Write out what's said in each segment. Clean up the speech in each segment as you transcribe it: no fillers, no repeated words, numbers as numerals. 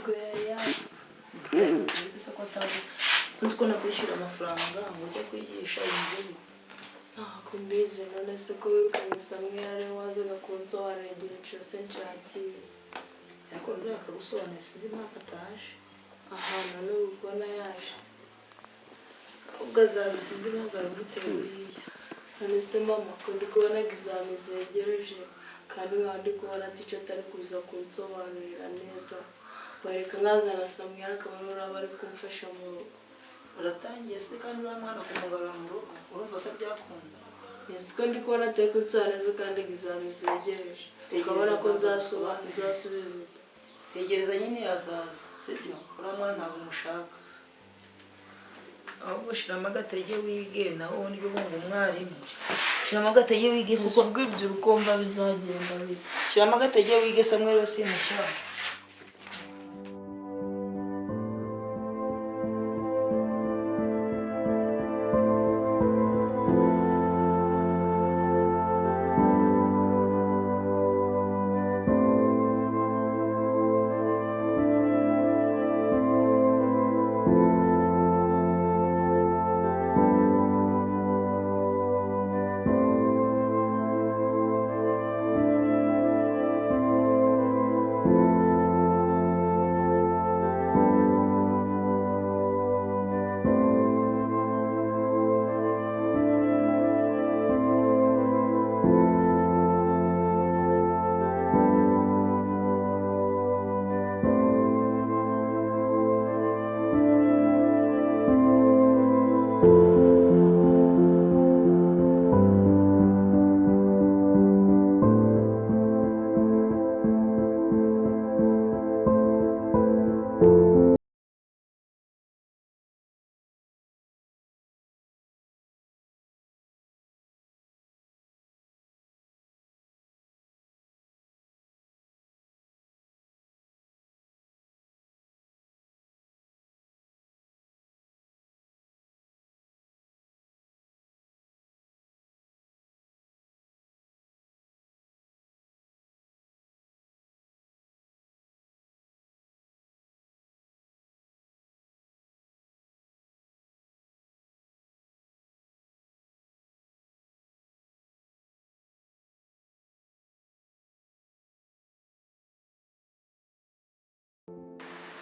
Yego, yari yazi. Ese ko atazi, nzi ko nakwishyura amafaranga ngo ujye kwigisha, bimeze bite? Ntabwo mbizi. None se ko wirukanye Samweli, ariwe wazaga kunsobanurira igihe cyose nshakiye? Ariko nuriya akagusobanurira, sinzi impamvu ataje. Aha, none ubu kubona yaje. Ubwo azaza, sinzi impamvu yabimuteye buriya. None se mama, ko ndi kubona exam zegereje, kandi nkaba ndi kubona teacher atari kuza kunsobanurira neza, bareka nkazana Samweli akaba ariwe uraba ari kumfasha mu rugo? Uratangiye se kandi uriya mwana kumugarura mu rugo, urumva se byakunda? Ese ko ndi kubona atari kunsobanurira neza kandi exam zegereje, ukabona ko nzasubiza ute? Tegereza nyine, azaza, sibyo? Uriya mwana ntabwo umushaka, ahubwo shiramo agatege wige, naho ubundi bwo ngo umwarimu, shiramo agatege wige. Gusa Kuko ubwo ibyo ukumva bizagenda bite? Shiramo agatege wige, Samweli we simushyira.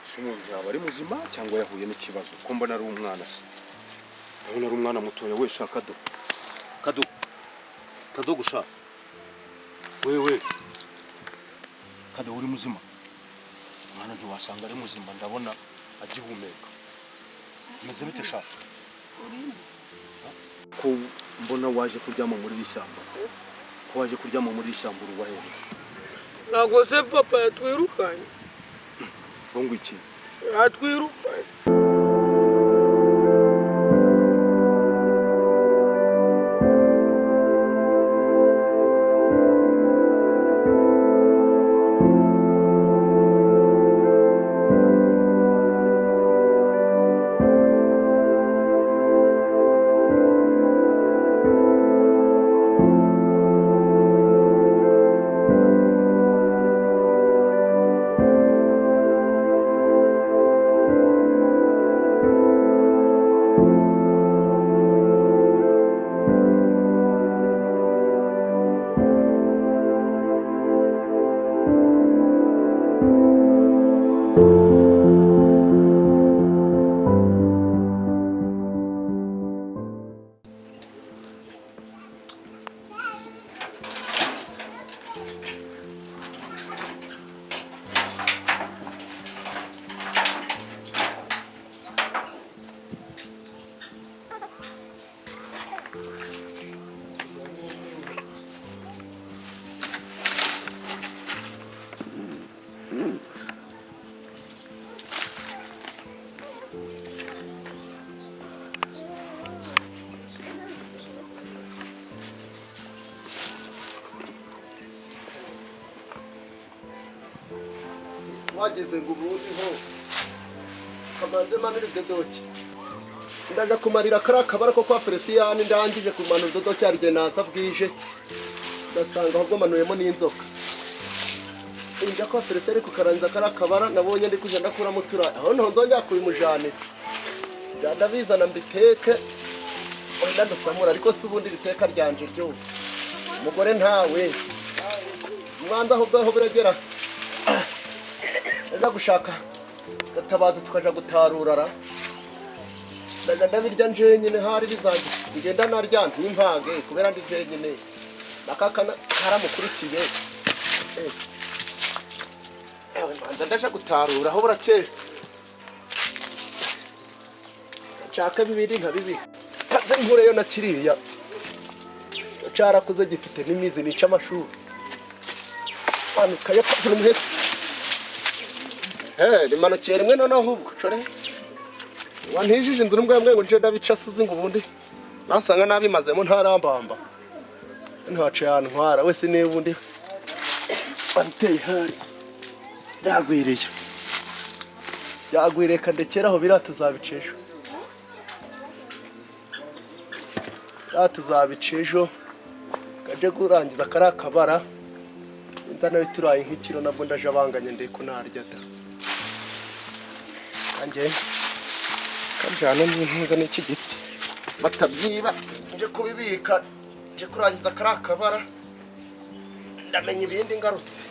Ese umuntu yaba ari muzima cyangwa yahuye n'ikibazo? Ko mbona ari umwana se? Ndabona ari umwana mutoya we. Sha Kado, Kado, Kado, gusha wewe Kado, uri muzima? Umwana ntiwasanga ari muzima, ndabona agihumeka. Umeze bite sha? Ko mbona waje kuryama muri iri shyamba, ko waje kuryama muri iri shyamba, uruwa hehe? Ntabwo se papa yatwirukanye? Ngo ngo iki? Yatwirukanye. Wageze ngo ubundi ho kamanze manura ibidodoki, ndaga kumarira kariya kabara ko kwa Feliciyani. Ndangije kumanura ibidodoki, hari igihe naza bwije ngasanga ahubwo manuyemo n'inzoka. Njya kwa Felicien kukaranza kara kabara nabonye ndi kuja ndakuramo turayi aho nto nzongera kubimujanira ndabizana mbiteke wenda ndasamura ariko si ubundi riteka ryanje ryo umugore ntawe umwanza aho bwaho buragera aza gushaka gatabaza tukaja gutarurara ndabirya njenyine hari bizajya ngenda narya ntimpage kubera ndi njenyine nakakana karamukurikiye ewe manza ndaje gutarura aho burakeye nshaka bibiri nka bibiri kaze nkureyo na kiriya carakuze gifite n'imizi nica amashuri manuka yakavuna umuhesi rimanukiye rimwe noneho ahubwo core wantijije inzu n'ubwambwe ngo nje ndabica suzi ngo ubundi nasanga nabimazemo ntarambamba ntaco yantwara wese niba ubundi wanteye hari byagwiriye byagwiriye kandekera aho biriya tuzabica ejo tuzabica ejo kaje kurangiza kari akabara inzana bituraye nk'ikiro nabwo ndaje abanganye ndeko narya da kanjye kajana n'impuza n'iki giti batabyiba nje kubibika nje kurangiza kari akabara ndamenya ibindi ngarutse.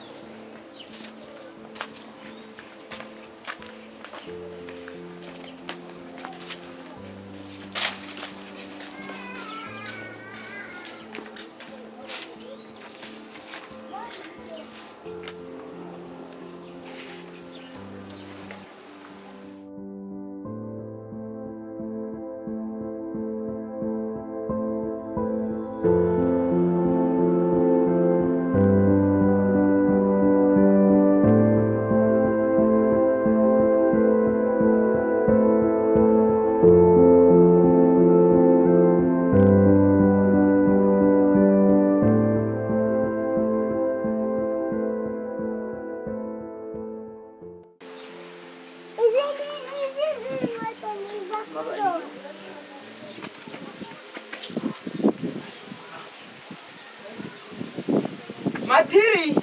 Matiri,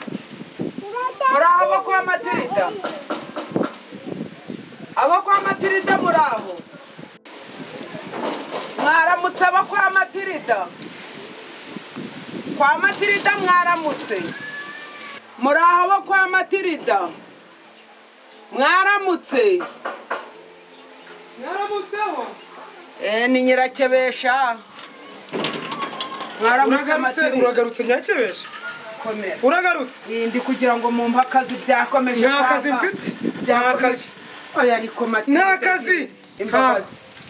muraho kwa Matirida. Abo kwa Matirida muraho. Mwaramutse abo kwa Matirida. Kwa Matirida mwaramutse. Muraho abo kwa Matirida. Mwaramutse. Mwaramutseho. Ni Nyirakebesha. Mwaramutse. Uragarutse Nyirakebesha. Uragarutse ndi kugira ngo mumpe akazi byakomeje. Nta kazi mfite, nta kazi. Oya ariko Matilda, nta kazi.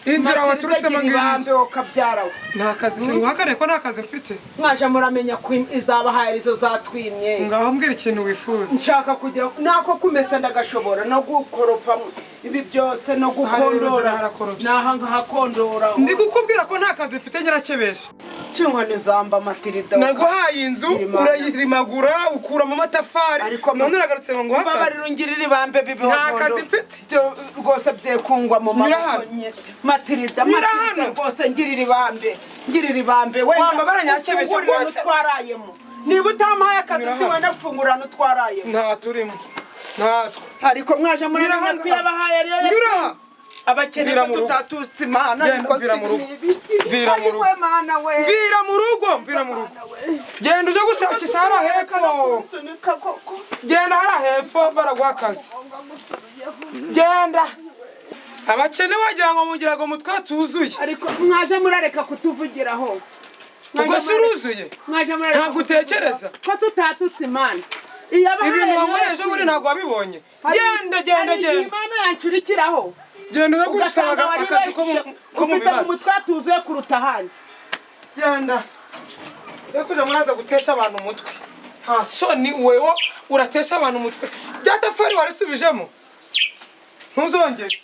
Inzira waturutsemo ngiyi ukabyarawe. Nta kazi, singuhakane ko nta kazi mfite. Mwaje muramenya ko izabahaye izo zatwimye. Ngaho mbwira ikintu wifuza. Nshaka kugira nako kumesa ndagashobora no gukoropa ibi byose no gukondora naha nkahakondora. Ndi kukubwira ko nta kazi mfite Nyirakebesha. Cinkoni zamba Matilda. Naguhaye inzu urayirimagura ukuramo amatafari none uragarutse ngo nguhe akazi. Babarira ungirira ibambe bibeho. Nta kazi mfite rwose byekungwa mu maboko. Matilda, Matilda rwose ngirira ibambe, ngirira ibambe wenda wambabara Nyirakebesha rwose twarayemo. Niba utampaye akazi si wenda gufungurana utwarayemo. Nta turimo natwe. Ariko mwaje muri ko yabahaye ariyo nyura abakene tutatutse Imana. Vira mu rugo, vira mu rugo, vira mu rugo, vira mu rugo. Genda uje gushakisha hariya hepfo. Genda hariya hepfo baraguha akazi. Genda. Abakene wagira ngo mugira ngo mutwe tuzuye. Ariko mwaje murareka kutuvugiraho. Ubwo si uruzuye? Ntabwo utekereza ko tutatutse Imana. Ibintu wankoreye ejo bundi ntabwo wabibonye. Genda genda genda. Imana yancurikiraho. Genda uje gusaba akazi ko mu bibara. Umutwe tuzuye kuruta ahandi. Genda. Reka muraza gutesha abantu umutwe. Nta soni wewe uratesha abantu umutwe. Rya tafari warisubijemo. Ntuzongere.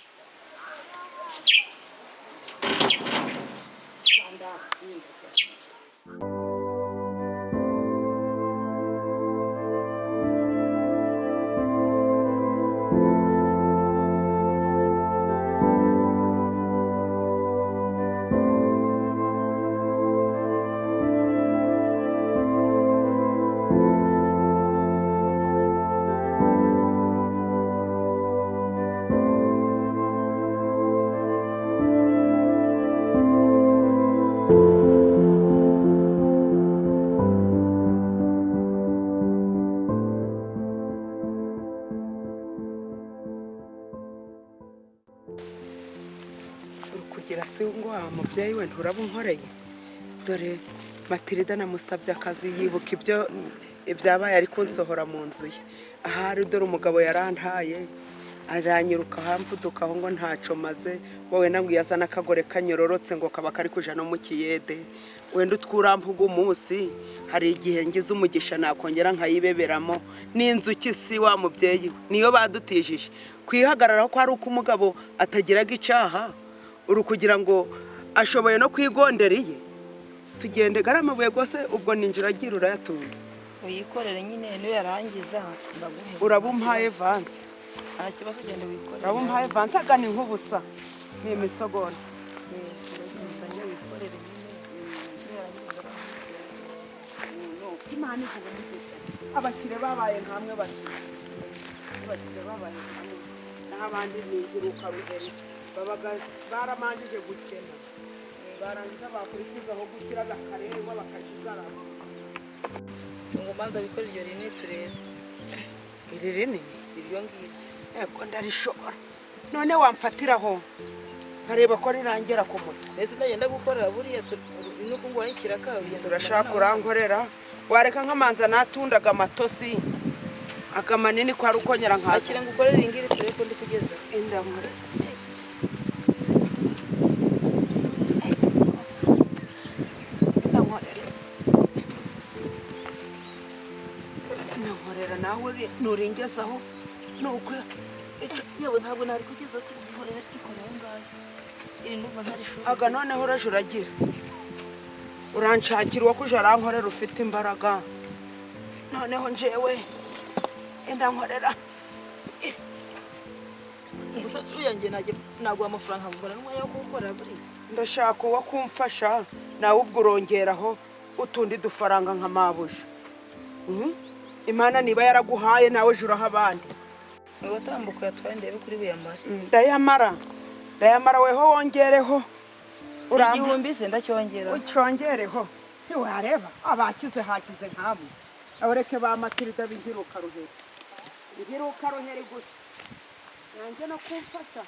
Uragira se ngo wa mubyeyi we nturaba unkoreye? Dore Matilda namusabye akazi, yibuka ibyo ibyabaye ari kunsohora mu nzu ye. Ahari dore umugabo yarantaye, aranyiruka hamvudukaho ngo ntaco maze. Wowe nangwe yazana akagore kanyororotse ngo kaba kari kuja no mu kiyede. Wenda utwurampuga umunsi, hari igihe ngize umugisha nakongera nkayibeberamo n'inzuki. Si wa mubyeyi we niyo badutijije kwihagararaho ko ari uko umugabo atagiraga icaha, uri kugira ngo ashoboye no kwigondera iye. Tugende gari amabuye rwose, ubwo ninjira agira urayatunga. Uyikorere nyine, niyo yarangiza ndaguhe. Uraba umpaye vanse. Nta kibazo, ugenda wikorere. Uraba umpaye vanse, agana inkubusa ni imisogona. Ugenda wikorere nyine, niyo yarangiza ndaguhe. Imana ivuga umugisha abakire babaye nkamwe bati abakire babaye nkamwe, naho abandi ni inziruka ruheri, babaga baramanjije gukena, barangiza bakurikizaho gukira bakarengwa bakajigarama. Ngo manza wikorere iryo rinini turebe. Iri rinini? Iryo ngiryo. Ego, ndarishobora. None wamfatiraho nkareba ko rirangira ku mutwe. Mbese ndagenda gukorera buriya nuko ngo ikiraka ugenda. Turashaka urankorera, wareka nkamanza natundaga amatosi aga manini ko ari ukongera nkaza. Akira ngo ukorere ingiri turebe ko ndi kugeza. Indamure ndankorera nawe nuringezaho nuko. Yewe, ntabwo nari kugeza, turi ikorera aho ngaho, iri ndumva ntarishobora. Aga noneho uraje uragira uranshakira uwo kuja arankorera ufite imbaraga. Noneho njewe indankorera. Gusa uriya njye naguha amafaranga nkagura n'umwanya wo kuwukora buriya. Ndashaka uwo kumfasha, nawe ubwo urongeraho utundi dufaranga nka mabuja. Imana niba yaraguhaye nawe ejo uraha abandi. Ngo tambuka uyatwaye ndebe kuri buyamare. Ndayamara, ndayamara, weho wongereho. Urampa igihumbi se ndacyongera? Ucongereho, ntiwareba abakize hakize nkamwe, abareke ba Matilda b'ingiruka ruheri, ingiruka ruheri gusa nanjye no kumfasha.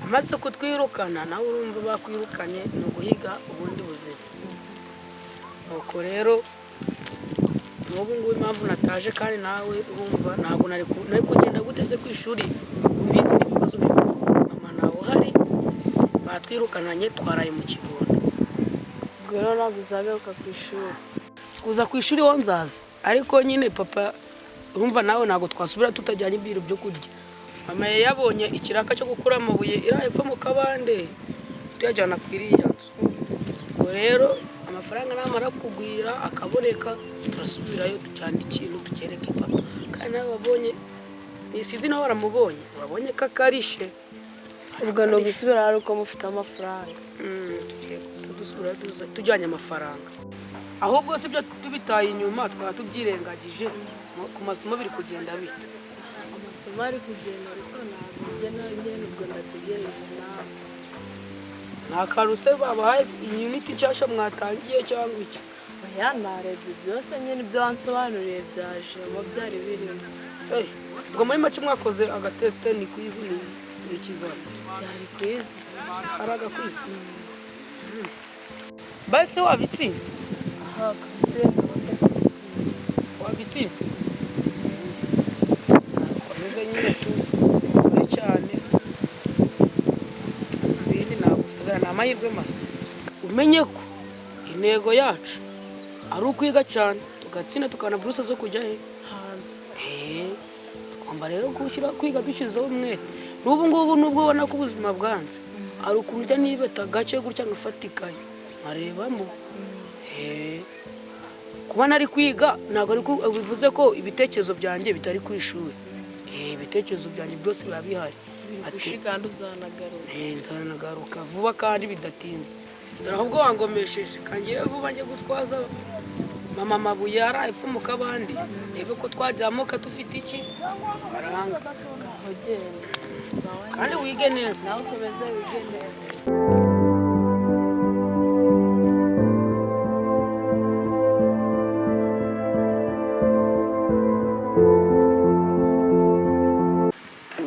Amaze kutwirukana, nawe urumva bakwirukanye ni uguhiga ubundi buzima. Nuko rero n'ubu ngubu impamvu nataje, kandi nawe urumva ntabwo nari kugenda gute se ku ishuri, ubizi n'ibibazo biri, mama ntawe uhari. Yatwirukananye, twaraye mu kigunda. Ubwo rero ntabwo uzagaruka ku ishuri? Kuza ku ishuri ho nzaza, ariko nyine papa, urumva nawe ntabwo twasubira tutajyanye ibintu byo kurya. Mama yari yabonye ikiraka cyo gukura amabuye iri hepfo mu kabande, tuyajyana ku iriya nzu. Ubwo rero amafaranga namara kugwira akaboneka, turasubirayo tujyana ikintu tukereke papa. Kandi nawe wabonye, sinzi nawe waramubonye, wabonye ko akarishe. Ubwo ni ugusubira hari uko mufite amafaranga? Tugiye dusubirayo tujyanye amafaranga. Ahubwo si byo, tubitaye inyuma, twaba tubyirengagije. Ku masomo biri kugenda bite? Amasomo ari kugenda, ariko ntabwo nze nanjye, ubwo ndategereje nawe. Nta kantu se babahaye, unit nshyashya mwatangiye cyangwa iki? Oya, narebye byose nyine, ibyo wansobanuriye byajemo, byari birimo. Eh, ubwo muri make mwakoze agatest, ni quiz, ni ikizami? Byari quiz. Ari agaquiz. Basi wabitsinze? Aha kubitsinda badakubitsinda. Wabitsinze, komeze nyine tukore cyane, ibindi nagusigara ni amahirwe masa. Umenye ko intego yacu ari ukwiga cyane, tugatsinda, tukabona buruse zo kujya he? Hanze. Eh, tugomba rero gushyira kwiga dushyizeho umwete. N'ubu ngubu, nubwo ubona ko ubuzima bwanze, hari ukuntu ujya nibeta gake gutya ngafatikanya nkarebamo. Eh, kuba nari kwiga ntabwo ari bivuze ko ibitekerezo byanjye bitari ku ishuri. Eh, ibitekerezo byanjye byose biba bihari. Biri Ati- ku ishuri kandi uzanagaruka. Eh, nzanagaruka vuba kandi bidatinze. Dore ahubwo wangomesheje, kangire vuba njye gutwaza mama amabuye ari epfo mu kabande, ndebe ko twazamuka dufite iki amafaranga. Ugenda sawa. Kandi wige neza. Nawe ukomeze wige neza.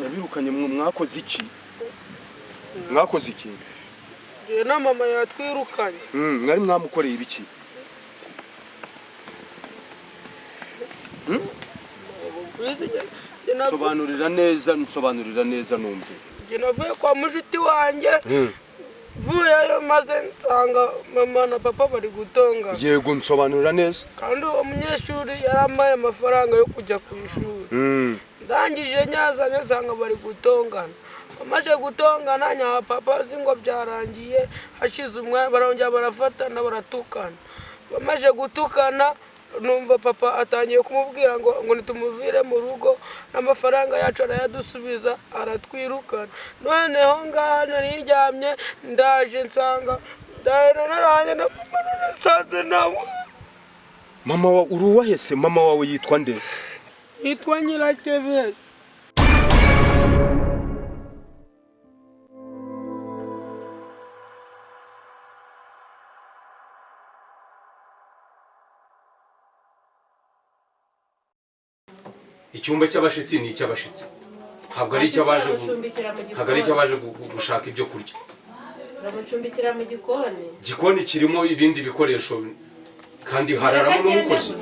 Yabirukanye, mwe mwakoze iki? Mwakoze iki? Njye na mama yatwirukanye. Mwari mwamukoreye ibiki? Njye Nsobanurira neza, nsobanurira neza numve. Njye navuye kwa mushuti wanjye, mvuyeyo maze nsanga mama na papa bari gutongana. Yego, nsobanurira neza. Kandi uwo munyeshuri yarampaye amafaranga yo kujya ku ishuri. Ndangije nyazanye nsanga bari gutongana. Bamaze gutongana, nyaha papa azi ngo byarangiye, hashize umwanya barongera barafatana, baratukana. Bamaze gutukana, numva papa atangiye kumubwira ngo nitumuvire mu rugo, n'amafaranga yacu arayadusubiza, aratwirukana. Noneho ngaha nari ndyamye, ndaje nsanga ndaranjye na mama, none nawe. Mama wa uri uwahese? Mama wawe yitwa nde? Yitwa Nyirakevesi. Icyumba cy'abashitsi ni icy'abashitsi, ntabwo ari icy'abaje Turamucumbikira mu ntabwo ari gikoni. icy'abaje gushaka ibyo kurya. Turamucumbikira mu gikoni. Igikoni kirimo ibindi bikoresho kandi hararamo n'umukozi.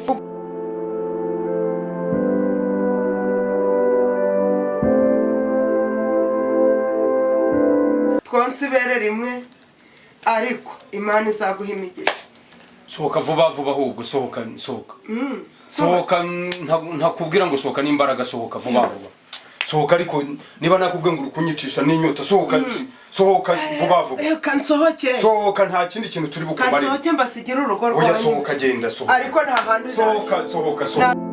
Twonse ibere rimwe, ariko Imana izaguha imigisha. Sohoka vuba vuba ahubwo, sohoka, sohoka, sohoka. Ntakubwira ngo sohoka n'imbaraga? Sohoka vuba vuba, sohoka. Ariko niba nakubwiye ngo uri kunyicisha n'inyota, sohoka, sohoka vuba vuba. Reka nsohoke. Sohoka, nta kindi kintu turi bukumarire. Kansohoke mbasigire urugo Oya. rwanyu. Sohoka, genda, sohoka. Ariko nta hantu. Sohoka, sohoka, sohoka.